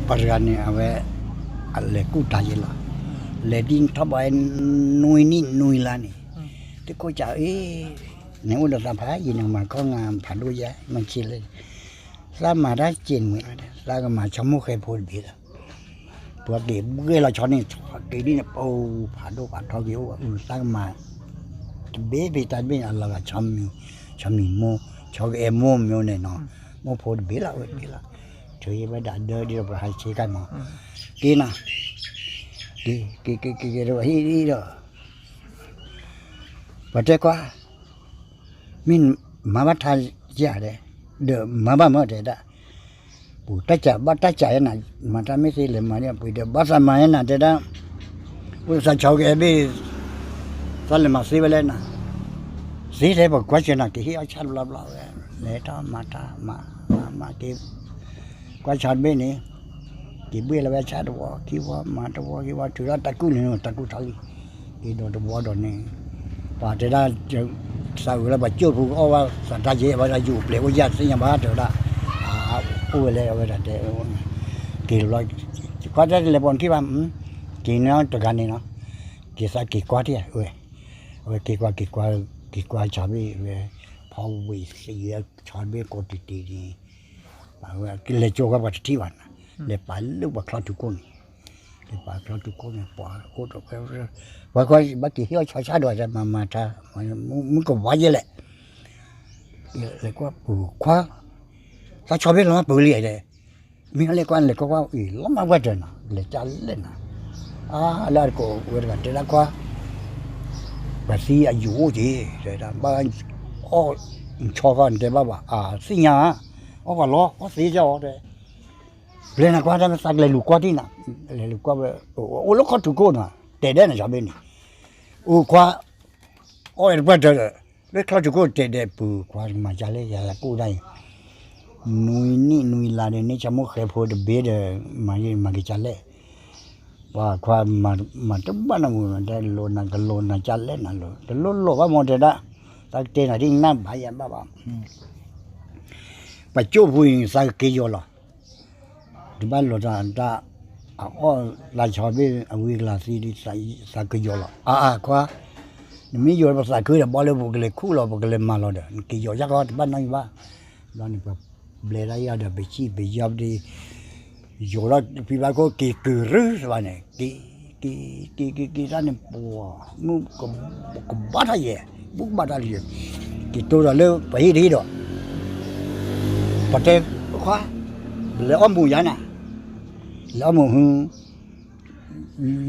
ပှၤတဂၤန့ၣ် အဝဲ အလဲၤကူၣ်တၢ်ယဲလီၤ. လဲၤဒ်ထီၣ်ဘၣ်ဝဲ နွံနံၣ်နွံလါန့ၣ်, တကိးကးအ့ၣ်, နအိၣ်ဒီးသးဖးယံာ်န့ၣ် မၤကီၢ်ငါဖးဒိၣ်ယဲ မ့ၢ်ဆ့လဲၣ်, သးမၤတၢ်စ့ၢ်နွံ, သးကမၤဆီမိၢ်ဃဲဖိတဘ့ၣ်လီၤ. ပှၤက့ၤဘှ့ၣ်လီၤဆီန့ၣ် က့ၤဒ်န့ၣ် ပဖးဒိၣ်ဖးထီက့ၤအိၣ်ဘၣ်အုၣ် သးကမၤ တဘ့ၣ်ဖဲတၢ်တဘ့ၣ်န့ၣ် အလီၤဂာ်ဆီမံၤ, ဆီမံၤမိၢ်, ဆီကအဲၣ်မိၢ်မ့ၢ်န့ၣ်နီၤ, မိၢ်ဖိတဘ့ၣ်လီၤ ဝဲတဘ့ၣ်လီၤ. ထုးယဲဝဲဒၣ်ဒၢဒ်ဒီးပှၤဟးဆ့ကၤမး, က့ၤနီၤ, က့ၤ က့ၤ က့ၤ က့ၤ က့ၤဒီးဟံၣ်ဒီး ပှၤတဲကွၢ်, မ့ၢ်မၤဘၣ်ထါယၤဒဲး, ဒီးမၤဘၣ်မၢတဲဒၣ်, ပူၤတၢ်စးဘၣ်တၢ်စးယဲနၤ, မၤတၢ်မ့ၢ်သ့လဲၤမၤဒ်ပှၤဒီး ဘၣ်သးမၤယဲနၤတဲဒၣ်, အိၣ်သးဆီကအဲၣ်ဘ့ၣ်, သးလဲၤမၤသ့ဝဲလဲၣ်နၤ, သ့ထဲပကွၢ်စၢၤနၤ ကဟ့ၣ်အီၣ်ဆၣ်တဘျီဘျီဝဲ, လဲၤထီၣ်မၤတၢ်မၤ, မၤမၤက့ၤ ကွၢ်ဆီတဘ့ၣ်န့ၣ်, က့ၤဘှ့ၣ်လီၤဝဲဆၣ်တဝီခံဝီ မၤတဝီခံဝီ ထုးထီၣ်တၢ်ကူၣ်န့ၣ် တၢ်ကူၣ်ထီၣ်လံ, က့ၤဒီးတဝီဒီးန့ၣ်, ပှၤတဲဒၣ်, သးဝဲလၢပှၤကၠိၣ်ဖိကအီၣ်ဘၣ် သးတၢ်ယဲဘၣ်ဒၣ်ယိာ်ပျဲၢ်အိၣ်ယၢ်သ့ၣ်ညါဘၣ်တဲဝဲဒၣ်, အိၣ်ဝဲလဲၣ်အဝဲဒၣ်တဲ, က့ၤလီၤ, ခွါတဲလဲၤပိာ်နခံဘၣ်, က့ၤန့ၣ်တဂၤန့ၣ်လီၤ, က့ၤသးက့ၤကွၢ်တၢ်ဝဲ, အဝဲက့ၤကွၢ်က့ၤကွၢ်, က့ၤကွၢ်ဆီဘ့ၣ်ဝဲ, ဖီဝံၤသံဝဲဆီဘ့ၣ်ကိးတံၢ်တံၢ်န့ၣ် ပှၤဝဲကလဲၤကၠိဃီပှၤတထံၣ်ဘၣ်နၤ, လဲၤပာ်လၢပှၤချီထူကိၣ်န့ၣ်, လဲၤပာ်ချီထူကိၣ်န့ၣ် ပှၤအိၣ်ဒီး, ပှၤဘၣ်က့ၤဟ့ၣ်အီၣ်ဆီဆၣ်ဒီးမၤမၤထါ, မုၢ်ကဝါယဲလဲၣ်, လဲၤကွၢ်ပူၤခွါ, သးဆီဘ့ၣ်လီၤမၢ်ပူၤလံဧါတဲ, မ့ၢ်လဲၤကွၢ်လဲၤကွၢ်ကွၢ်အံၤ လီၤမၢ်ပှၢ်တၢၢ်နီၤ လဲၤကၢ်လဲၣ်နၤ, အါလၢအတကိးဝဲတဂၤတဲဒၣ်ခွါ, ပှၤသံအယိာ်အိၣ်က့ၤ, တဲဒၣ်ဘၣ်, အီၣ်, ဆီဃီနတဲဘၣ်ဘၣ် အသ့ၣ်ညါ, အီၣ်ပှၤလီၤ အီၣ်သ့ကီးအီၤတဲ, ပျဲနၤခွါတဲမ့ၢ်သးကလဲၤလူၤကွၢ်တံၢ်နၤ, လဲၤလူၤကွၢ်ဝဲ, အိၣ်လၢခီထူကိၣ်နီၤ တဲဒဲးနၤဆီဘ့ၣ်န့ၣ်, အိၣ်ခွါ, အီၣ်ဝဲတပှၢ်တၢၢ်, လၢခီထူကိၣ်တဲဒဲးပူၤ ခွါမၤကၢ်လဲၣ် ယၤယၤကိၣ်ဒၣ်အံၤ နွံနံၣ်နွံလါဒီး န့ၢ်ဆီမိၢ်ဃဲဖိတဘ့ၣ်ဒီး မၤယမၤက့ၤကၢ်လဲၣ်, ပှၤခွါ, မၤတဘၣ်နီတမံၤ တဲလိာ်နၤကလိာ်နၤကၢ်လဲၣ်နၤလိာ် တလိၣ်လိာ်ဘၣ်မ့ၢ်တဲဒၣ်, သးကတဲနၤဒ်နၢ်ဘၣ်ယၤဘၣ်ဘၣ်, ပှၤကၠိၣ်ဖိအံၤန့ၣ် သးကက့ၤယီၤလီၤ, တဘၣ်လိာ်တၢ်တၢ်, အအီၣ်လါဆီဘ့ၣ်အဝံကလၤသံဒ် သးကယီၤလီၤ အါအါခွါ, နမ့ၢ်ယီၤပသးခုဒီး ဘီလၢပကလဲၤခူၣ်လီၤ ပကလဲၤမၤလီၤဒီး နက့ၤယီၤယၢ်ကီၢ် တဘၣ်နီတမံၤဘၣ်, ဘျီန့ၣ်ပှၤဘျဲဒၣ်ယၤဒီး ပစံၣ်ပယီၤပဒံး, ယီၤဒီးဖံဘၣ်ခိၣ်က့ၤကုၤရုသးဘၣ်န့ၣ် က့ၤ, က့ၤ, က့ၤ, က့ၤ, က့ၤတၢ်န့ၣ် ပှၤ, မုၢ်ကဘၣ်ထီၣ်ယဲ, မုၢ်ကဘၣ်ထီၣ်လံ, က့ၤတိၢ်ဒီးလၢပှၤဟံၣ်တဟံၣ်ဒီး ပှၤတဲ, ခွါ, လဲၤအီၣ်မူၤယါနၤ, လဲၤအီၣ်မူၤဟု,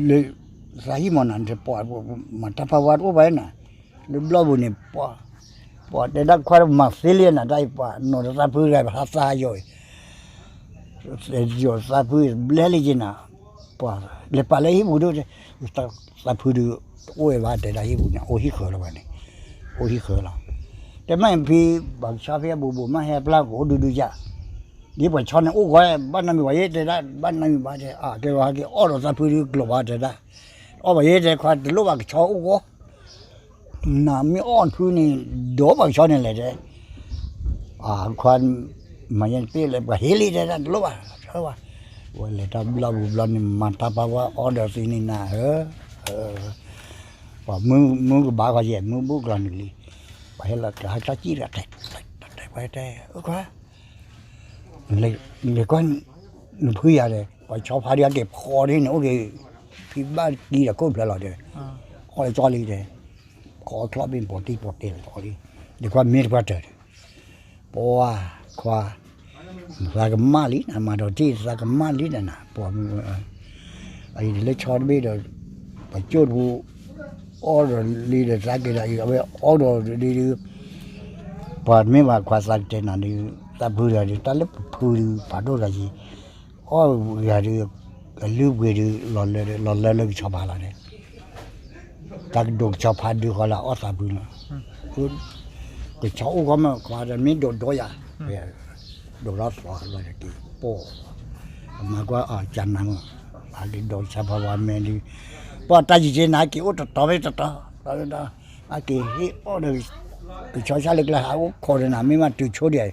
လၢ, သးဟံၣ်မီၢ်နၤ ပှၤ, မၤတၢ်ဖးဝါတအိၣ်ဘၣ်နၤ, လၢဘျီၣ်ပူၤန့ၣ်, ပှၤတဲဒၣ်ခွါမၤသ့လံနၤ တၢ်အံၤပှၤနီၤဒီးသးဖုတဂၤ ပဟးသးယီၤအံၤ ယီၤသးဖုဘျဲလံက့နၤ, ပှၤလဲၤပာ်လၢဟံၣ်ပူၤဒိၣ်, သးဖုဒုး, တအိၣ်ဝဲဘၣ်တဲဒၣ်ဟံၣ်ပူၤန့ၣ် အိၣ်ဟံၣ်ဃၢၤလီၤဘၣ်န့ၣ်, အိၣ်ဟံၣ်ဃၢၤလီၤ, တဲမ့ၢ်ဖံ, ပှၤကဆီဖဲအဘူးဘူးမ့ၢ်ဟဲပျၢ်ကအိၣ်ဒူဒူယၤ, ဒ်ပှၤဆီန့ၣ်အိၣ်ဂီၢ် ဘၣ်နီတမံၤဘၣ်ယဲတဲဒၣ် ဘၣ်နီတမံၤဘၣ်တဲ အကဲဝဲဟဲက့ၤအီၣ်ဒီးသးဖုဒုးကျိာ်ဘၣ်တဲဒၣ်, အီၣ်ဘၣ်ယဲတဲခွါတလိၣ်ဘၣ်ကဆီအိၣ်ဂီၢ် နမ့ၢ်အီၣ်ဖုန့ၣ် ဒိးဘၣ်ကဆီန့ၣ်လဲၣ်တဲ, အခွါ, မၤယဲတ့ၢ်လၢပှၤဟ့ၣ်လံတဲဒၣ်တလိၣ်ဘၣ်, ဝဲလဲၤတၢ်ဘျီၣ်ပူၤဘျီၣ်န့ၣ် မၤတၢ်ဖးဝါအီဒီးသ့န့ၣ်နၤဧၢ, ပှၤမုၢ်ကဘၣ်ခီယဲၢ် မုၢ်ဘူၣ်ကျီၤနုာ်လံ, ပှၤဟဲလီၤတၢ်ဟဲတၢ်စံၣ်တဂၤတဲ, တဲခွါတဲ, အိၣ်ခွါ လဲၤကွၢ်, နဖုယၤဒီး ပှၤဆီဖါဒုးဟဲက့ၤဖီဒ်န့ၣ် အိၣ်က့ၤ ဖံဘၣ်ကံဒီးခိၣ်ဖျၢၣ်လီၤဒီး, အီၣ်လၢကၠီလံဒီး, ဖီချီဘ့ၣ်ပိာ်တံၢ်ပိာ်တဲာ်လီၤလံ, ဒီးကွၢ်မ့ၢ်တပှၢ်တၢၢ်ဒီး, ပှၤခွါ, သးကမၣ်လံနၤ မၤဒီးတံၢ်သးကမၣ်လံနၤနၤ ပှၤမုၢ် အံၤဒ်လၢဆီတဘ့ၣ်ဒီး, ပှၤကၠိၣ်တပူၤ, အီၣ်ဒီးလံဒီးသးက့ၤဒီးအံၤ အဝဲအီၣ်ဒီးဒ်ဒုး, ပှၤမ့ၢ်ဘၣ်ခွါသးကတဲနၤဒုး, သးဖုတဂၤဒုး တၢ်လၢပဖုဒုး ဖးဒိၣ်တဂၤယံၤ, အီၣ်ဂၤဒုး, အလုၢ်ပှ့ၤဒုး လီၤလၢလၢကဆီဖးလီၤန့ၣ် တၢ်ကဒိးကဆီဖးဒုးဃီလၢအီၣ်သးဖုန့ၣ်, ကဆီအိၣ်ဂီၢ်မ့ၢ်ခွါဒီးမ့ၢ်ဒိးဒိးယၤ, ဒိးထီၣ်သီလီၤက့ၤပိာ်, အမၤကွၢ်အီၤကနၤမ့ၢ်, အက့ၤဒိးကဆီဖးဝါမဲာ်ဒုး, ပှၤတၢ်ယံၤက့ၤနၤက့ၤအိၣ်တတီၤမ့ၢ်တတီၤ, အက့ၤဟ့ၣ်အီၣ်ဒီး, ကဆီဆၣ်လၢကျဲဟးအိၣ်ခိးဒီးနၤ မ့ၢ်မးတုၤဆိဒံး,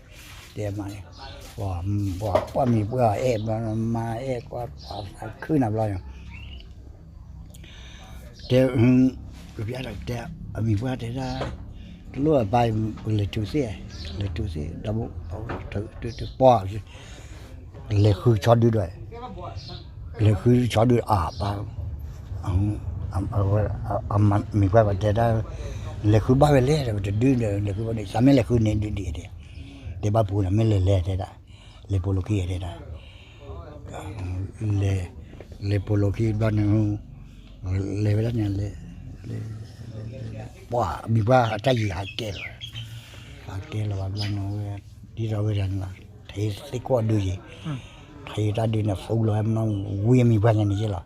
တဲမးန့ၣ် ပှၤ ပှၤမံၤပှၢ်အဲၣ်ဘျီ မါအဲၣ်ကွၢ်ပှၤသးခုနၤဘျီ တဲ တဲ အမံၤပှၢ်တဲဒၣ် တလိၣ်အပၢ် ပလဲၤထူသ့ၣ် လဲၤထူသ့ၣ် ဒီး ပှၤ လဲၤဃုဆီဒုဒီး လဲၤဃုဆီဒုအပၢ် မံၤပှၢ်ပတဲဒၣ် လဲၤဃုဘၣ်ဝဲလဲၣ် တဒုဒီး လဲၤဃုဘၣ်န့ၣ် သးမ့ၢ်လဲၤဃုန့ၣ်ဒုဒံးတဲ တဲဘၣ်ပူၤန့ၣ် မ့ၢ်လဲၤလဲၤတဲဒၣ် လဲၤပိာ်လိာ်ခံတဲဒၣ် လဲၤ လဲၤပိာ်လိာ်ခံဘျီန့ၣ် လဲၤဝဲဒၣ်န့ၣ် လဲၤ ပှၤမံၤပှၢ်အတၢ်ယံၤဟးကဲလီၤ ဟးကဲလီၤဘၣ်ဘျီန့ၣ်ဝဲ ဒ်သိးဝဲဒၣ်န့ၣ်လီၤ ထဲသ့ၣ်ကီၢ်ဒုယံၤ ထဲတၢ်ဒုန့ၣ် သူလီၤဝဲမနီၤ ဝံအမံၤပှၢ်ညါန့ၣ်ယ့ၢ်လီၤ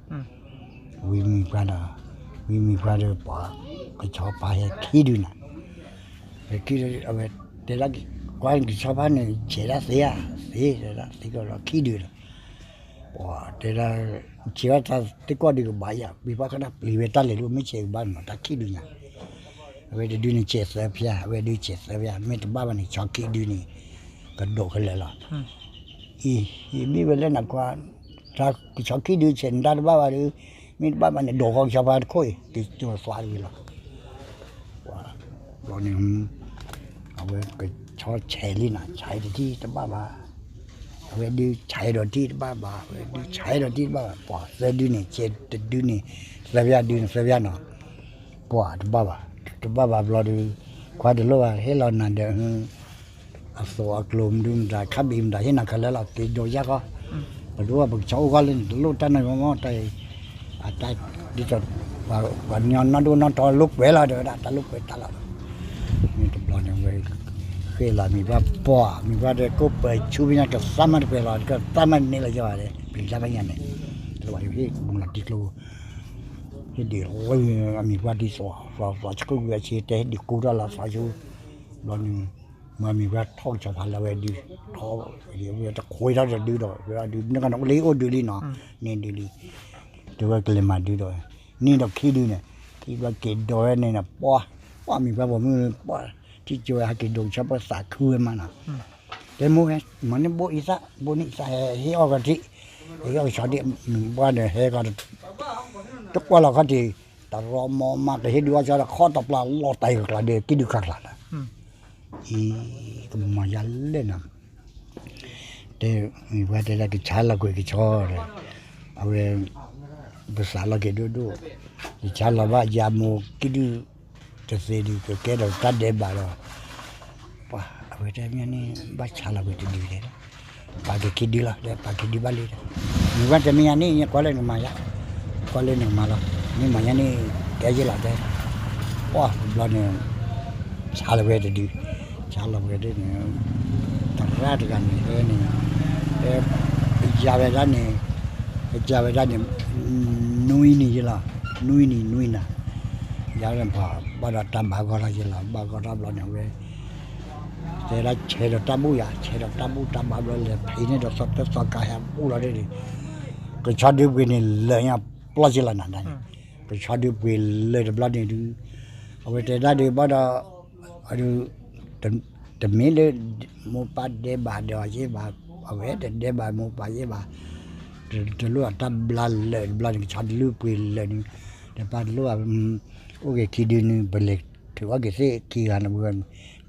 ဝံမံၤပှၢ်ဒီး ဝံမံၤပှၢ်ဒီးပှၤ ကဆီဖါဟဲခံဒုနၤ ဟဲခံဒု အဝဲတဲဒၣ် ကွၢ်ကဆီဖါန့ၣ် ဆဲးဒၣ်သ့ဧါ သ့တဲဒၣ် သ့ကီးလီၤခံဒုလီၤ ပှၤတဲဒၣ် ဆဲးဘၣ်တၢ်သ့ၣ်ကီၢ်ဒုကဘၣ်ယၤ ပှၤဖါခီဒၣ်ပျံၤဝဲတၢ်လဲၤလိာ် မ့ၢ်ဆဲးကဘၣ်နီၤ တၢ်ခံဒုညါ အဝဲတဒုန့ၣ်ဆဲးသၢဖျၢၣ် အဝဲဒုဆဲးသၢဖျၢၣ် မ့ၢ်တဘၣ်ဘၣ်န့ၣ် ဆီခံဒုန့ၣ် ကဒိးခဲလၢာ်လီၤ အံၤ ယဘၣ်ဝဲလၢနကွၢ် တၢ်ကဆီခံဒုဆဲးန့ၣ်တၢ်တဘၣ်ဘၣ်ဒီး မ့ၢ်တဘၣ်ဘၣ်န့ၣ် ဒိးဃီကဆီဖါတခိၣ်အံၤ ကကၠိသွးတဂ့ၤလီၤ ဘျီန့ၣ် အဝဲကဆီဆဲးလံနၤဆဲးတထံၣ်တဘၣ်ဘၣ် အဝဲဒုဆဲးဒီးထံၣ်တဘၣ်ဘၣ် အဝဲဒုဆဲးဒီးထံၣ်တဘၣ်ဘၣ် ပှၤသၢဒုန့ၣ် ဆဲးတဒုန့ၣ် သၢဖျၢၣ်ဒုန့ၣ် သၢဖျၢၣ်နီၤ ပှၤတဘၣ်ဘၣ် တဘၣ်ဘၣ်ဘျီဒီး ခွါတလိၣ်ဘၣ် ဟ့ၣ်လီၤနၤဒီး အသိးအကျိၤမနုၤမတၤ ခါဘံၣ်မတၤ ဟ့ၣ်နၤခဲလၢာ်လီၤ က့ၤဒိးယၢ်ဃီ ပဒိၣ်ပကဆီအိၣ်ဂီၢ်လၢန့ၣ် တလိၣ်တၢ်နီတမံၤမ့ၢ်တၢ်အံၤ အတၢ်ဒ်သိး ပှၤညီနီၢ်ဒိၣ်နီၢ်ထီလိာ်ကွဲလီၤ တဲဝဲဒၣ် တၢ်လိာ်ကွဲတၢ်လီၤ မ့ၢ်တဘျီန့ၣ်ဝဲ ဃ့လီၤမံၤပှၢ်ပှၢ် မံၤပှၢ်ဒီးကိးပၢၤဆူဖဲညါ ကသးမးတပှဲၤလီၤ ကသးမးန့ၢ်လီၤယီၤဒဲး ပျံၤတၢ်ဖဲညါန့ၣ် တလိၣ်ဘၣ်ဟ့ၣ်မူလီၤတံကျိ ဟ့ၣ်ဒုးလၢအမံၤပှၢ်ဒ်သိး သိးသိးဆှၢကွံာ်အဆ့တဲ ဟ့ၣ်ဒုးကူထီၣ်လီၤသးဆူ ဘျီန့ၣ် မ့ၢ်မံၤပှၢ်ထီၣ်ကဆီဖါလၢအဝဲဒုး ထီၣ်ဝဲတခွ့ထီၣ်တဒုဒီး ဝဲဒုး နကနအိၣ်လၢအိၣ်ဒုးလံနီၤ န့ၢ်ဒုးလံ တဲဝဲကလဲၤမၤဒုးဒီး န့ၢ်ဒီးခံဒုန့ၣ် ခံဘျီက့ၤဒိးဝဲန့ၣ် ပှၤ ပှၤမံၤပှၢ်ပိာ်မုၣ် ပှၤ ထံၣ်ကၠိဝဲဟဲက့ၤဒိးကဆီဖါသးခုဝဲမးနီၤ တဲမိၢ်ဝဲ မၤန့ၢ်ဘိအံသၣ် ဘိန့ၢ်အံသၣ်ဟဲဟ့ၣ်အီၣ်ကထံၣ် ဟ့ၣ်အီၣ်ကဆီဒုး မံၤပှၢ်ဒီးဟဲကီး တကွၢ်လီၤခီၣ်ထံး တရီမီမး ကဟ့ၣ်ဒုးအီၣ်ကဆီဒီးခီၣ်တပျၢ်လီၤတၢ်အံၤကကျါဒီး ကံၣ်ဒုးခးကျါလီၤ အံၤ ကမၤယၤလဲၣ်နီၤ တဲ မံၤပှၢ်တဲဒၣ်ကဆါလီၤကွံာ်ကဆီဒီး အဝဲ ပသးလီၤက့ၤဒိၣ်ဒိၣ် ယဆါလီၤဘၣ်ယၤမိၢ်ကံၣ်ဒုး တသ့ဒုး ကကဲထီၣ်တၢ်ဒဲးဘးဒီး ပှၤ အဝဲတဲမ့ၢ်န့ၣ် ဘၣ်ဆါလီၤကွံာ်တဒုတဲ ပာ်က့ၤခံဒုလီၤ တဲပာ်ခံဒုဘၣ်လံ မံၤပှၢ်တဲမ့ၢ်ညါန့ၣ် ကွၢ်လၢနကမၤယါ ကွၢ်လၢနကမၤလီၤ မ့ၢ်မၤညါန့ၣ် ကဲယ့ၢ်လီၤတဲ ပှၤတဘျီန့ၣ် ဆါလီၤဝဲတဒု ဆါလီၤဝဲဒၣ်န့ၣ် သရၣ်တဂၤန့ၣ် ဟဲန့ၣ် ဟဲ ယါဝဲဒၣ်န့ၣ် ဟဲယါဝဲဒၣ်န့ၣ် နွံနံၤယ့ၢ်လီၤ နွံနံၤနွံနၤ ယါဝဲဒၣ်န့ၣ် ဘၣ်ဒီးတၢ်ဘါဂီၢ်ထီၣ်ယ့ၢ်လီၤ ဘါဂီၢ်ထီၣ်ဘျီန့ၣ်ဝဲ တဲဒၣ်ဆဲးဒီးတၢ်ဘူၣ်ယၤ ဆဲးဒီးတၢ်ဘူၣ်တၢ်ဘါဘျီလဲၤဖံးန့ၢ်ဒီးသီသၢသီကါဟဲဘူၣ်လီၤဒၣ်န့ၣ် ကဆီဒုပှ့ၤန့ၣ်လၢာ်ညါပျီယ့ၢ်လီၤနၤန့ၣ် ကဆီဒုပှ့ၤလၢာ်တဘျီန့ၣ်ဒုး အဝဲတဲဒၣ်ဒုးဘၣ်ဒီး အဒုး တမ့ၢ်လၢ မိၢ်ပၢ်ဒဲးဘးဒီးယ့ၢ်ဘၣ် အဝဲတဒဲးဘးမိၢ်ပၢ်ယ့ၢ်ဘၣ် တလိၣ်အတၢ်ဘျါလၢာ်တဘျီန့ၣ် ကဆီဒုပှ့ၤလၢာ်န့ၣ် ဒီးပၢ်တလိၣ်ဘၣ် အိၣ်က့ၤခံဒုန့ၣ် ပလဲၤထုးအီၣ်က့ၤသ့ၣ်ခံဂၤန့ၣ်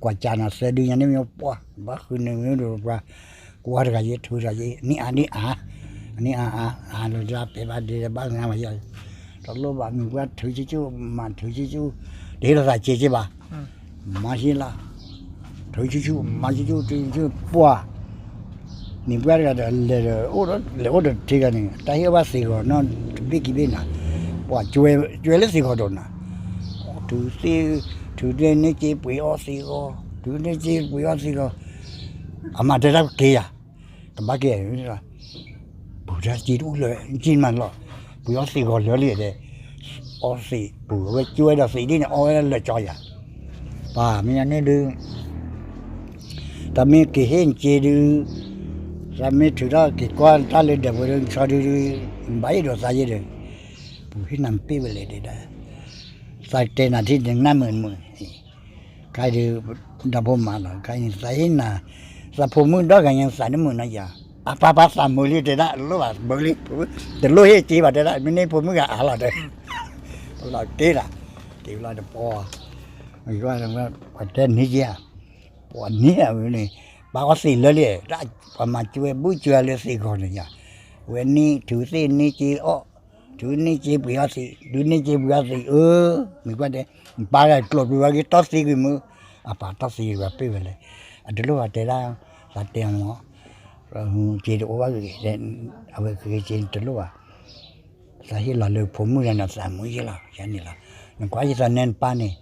ကွၢ်ကၢနၤသၢဒုညါန့ၣ်မ့ၢ်ပှၢ် ဘၣ်ဃုာ်န့ၣ်မ့ၢ်ဒီးပှၤ ကွၢ်တဂၤယ့ၢ်ထုးတဂၤယ့ၢ် နံၣ်အါနံၣ်အါ နံၣ်အါအါ အါလၢတၢ်ပဲဘၣ်ဒဲးဘၣ်ငါမးယါ တလိၣ်ဘၣ်မံၤပှၢ်ထုးဆူၣ်ဆူၣ် မၤထုးဆူၣ်ဆူၣ် တဟ့ၣ်လီၤသးစ့စ့ဘၣ် မၤဟ့ၣ်လီၤ ထုးဆူၣ်ဆူၣ် မၤဆူၣ်ဆူၣ် ထုးဆူၣ်ဆူၣ် ပှၢ် မံၤပှၢ်တဂၤဒီး လဲၤဒီး လဲၤအိၣ်ဒီးထံဂၤန့ၣ် တၢ်ဟ့ၣ်အီၣ်ဘၣ်သ့ဂီၤနီၢ် တဘ့ၣ်ခံဘ့ၣ်နၤ ပှၢ် ကွဲလၢသ့ဂီၤဒီးနၤ ထုးသ့ ထုးန့ၢ်စ့ပှ့ၤအီၣ်သ့ဂီၤ ထုးန့ၢ်စ့ပှ့ၤအီၣ်သ့ဂီၤ အမၤတဲတၢ်က့ၤယၤ ကဘၣ်က့ၤ ပူၤတၢ်စ့တအိၣ်လၢၤ က့ၤမးလီၤ ပှ့ၤအီၣ်သ့ဂီၤလၢာ်လံဒီး အီၣ်သ့ပူၤ အဝဲကွဲဒီးသ့ဒ်န့ၣ် အီၣ်ဝဲလၢာ်ကၠီယၤ ပၢ်မ့ၢ်ညါန့ၣ်ဒုး တၢ်မ့ၢ်က့ၤဟ့ၣ်နစ့ဒုး တၢ်မ့ၢ်ထုးထီၣ်က့ၤကွၢ်တၢ်လၢဒၢးပူၤဒုး နဆီဒုးဒုး နဘၣ်ယိၣ်ဒိးသးယ့ၢ်ဒီး ပူၤဟ့ၣ်နၤမ့ၢ်ပ့ၢ်ဝဲလဲၣ်တဲဒၣ် သးတဲနၤထံၣ်နနၢ်မုာ်မုာ် ခါအံၤဒုး ဒီဖိမါလီၤ ခါအံၤန့ၣ် သးဟ့ၣ်နၤ သးဖိမုၣ်ဒီဂၤညါသးတမုာ်နီၤယၤ, အပၢ်ပၢ်သးမုာ်လံတဲဒၣ် လိၣ်ဘၣ်ဘၢလံ, တလိၣ်ဟ့ၣ်က့ၤဘၣ်တဲဒၣ် မ့ၢ်န့ၢ်ဖိမုၣ်ဂၤအါလီၤတဲ, လီၤက့ၤလီၤ, က့ၤလီၤတပီၤ, ပှၤတဲန့ၢ်က့ၤဧါ, ပှၤန့ၢ်ဧါဝဲန့ၣ်, ပာ်အီၤသံးလၢလံ, ပှၤမၤကၠွဲဘူးကၠွဲလၢသံးဂီၤန့ၣ်ယၤ, ဝဲန့ၢ်ထုးသ့ၣ်န့ၢ်က့ၤအီၣ်, ထုးန့ၢ်က့ၤပှ့ၤအီၤသံး, ထုးန့ၢ်က့ၤပှ့ၤအီၤသံး, အၢ မ့ၢ်ကွၢ်တဲ, ပၢ်ဂၤကျိးပှ့ၤဝဲက့ၤတီၢ်သံးကွံာ်မုၢ်, အပၢ်တီၢ်သံးကွံာ်ပှ့ၤဝဲလဲၣ်, အတလိၣ်ဘၣ်တဲဒၣ်, သးတဲမ့ၢ် က့ၤတအိၣ်ဘၣ်ဂ့ၤ, အဝဲက့ၤက့ၤတလိၣ်ဘၣ်, သးဟ့ၣ်လီၤလၢဖိမုၣ်ဒီးနသးမုာ်ယ့ၣ်လီၤ ယၤန့ၣ်လီၤ, နကွၢ်ယသးနဲနပၢ်န့ၣ်,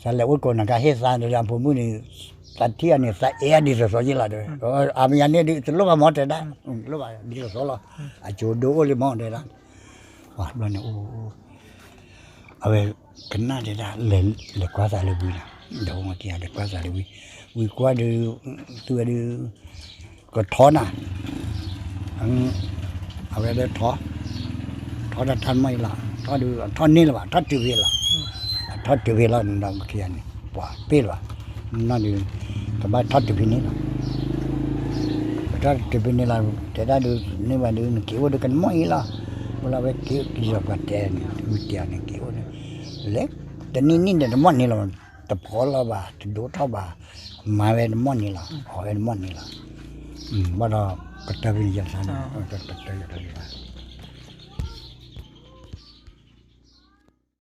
သးလဲၤအိၣ်ကိးနကါဟ့ၣ်သါဒီးဖိမုၣ်န့ၣ်, သးထံၣ်အန့ၣ် သးအဲၣ်ဒ်သိးသိးယ့ၣ်လီၤတဲ, အမ့ၢ်ယၤန့ၣ်ဒုး တလိၣ်ဘၣ်မ့ၢ်တဲဒၣ်, တလိၣ်ဘၣ်ဒ်သိးသိးလီၤ, အကၠိဒိအိၣ်လံမ့ၢ်တဲဒၣ်, ပှၤဘျီန့ၣ်အိၣ် အဝဲကနၣ်တဲဒၣ်, လဲၤကွၢ်သးလၢဝံလီၤ, ဒီးအိၣ်မ့ၢ်က့ၤလဲၤကွၢ်သးလၢဝံ, ဝံကွၢ်ဒုး, သုဝဲဒုး, ကထီနၤ, အဝဲဒၣ်ထီ, ထီတၢ်တၢ်မီၢ်အံၤလီၤ, ထီဒုး ထီၣ်န့ၢ်လၢၤဘၣ် ထီၣ်တုၤဖဲလီၤ, ထီၣ်တုၤဖဲလီၤဒီးမ့ၢ်က့ၤန့ၣ် ပှၤပ့ၢ်လၢၤဘၣ်, နီၢ်ဒုး, ကဘၣ်ထီၣ်တုၤဖဲန့ၣ်လီၤ ပထီၣ်တတုၤဖဲန့ၣ်လီၤ, တဲဒၣ်ဒုး န့ၢ်ဘၣ်ဒုး နက့ၤအိၣ်ဒုးကနမီၢ်အံၤလီၤ, အိၣ်လၢဝဲက့ၤကယီၤပှၤတဲန့ၣ် ဝံတဲအီၤန့ၣ် က့ၤအိၣ်န့ၣ်, လဲၤ, တနံၣ်နံၣ်ဒီးတမီၢ်န့ၣ်လီၤ, တဖီလီၤဘၣ် တဒိၣ်ထီၣ်ဘၣ်, မၤဝဲတမီၢ်န့ၣ်လီၤ အီၣ်ဝဲတမီၢ်န့ၣ်လီၤ, ဘၣ်ဒီး ကတၢၢ်ဖဲန့ၣ်ယသးန့ၣ်, ကတၢၢ်ယသးန့ၣ်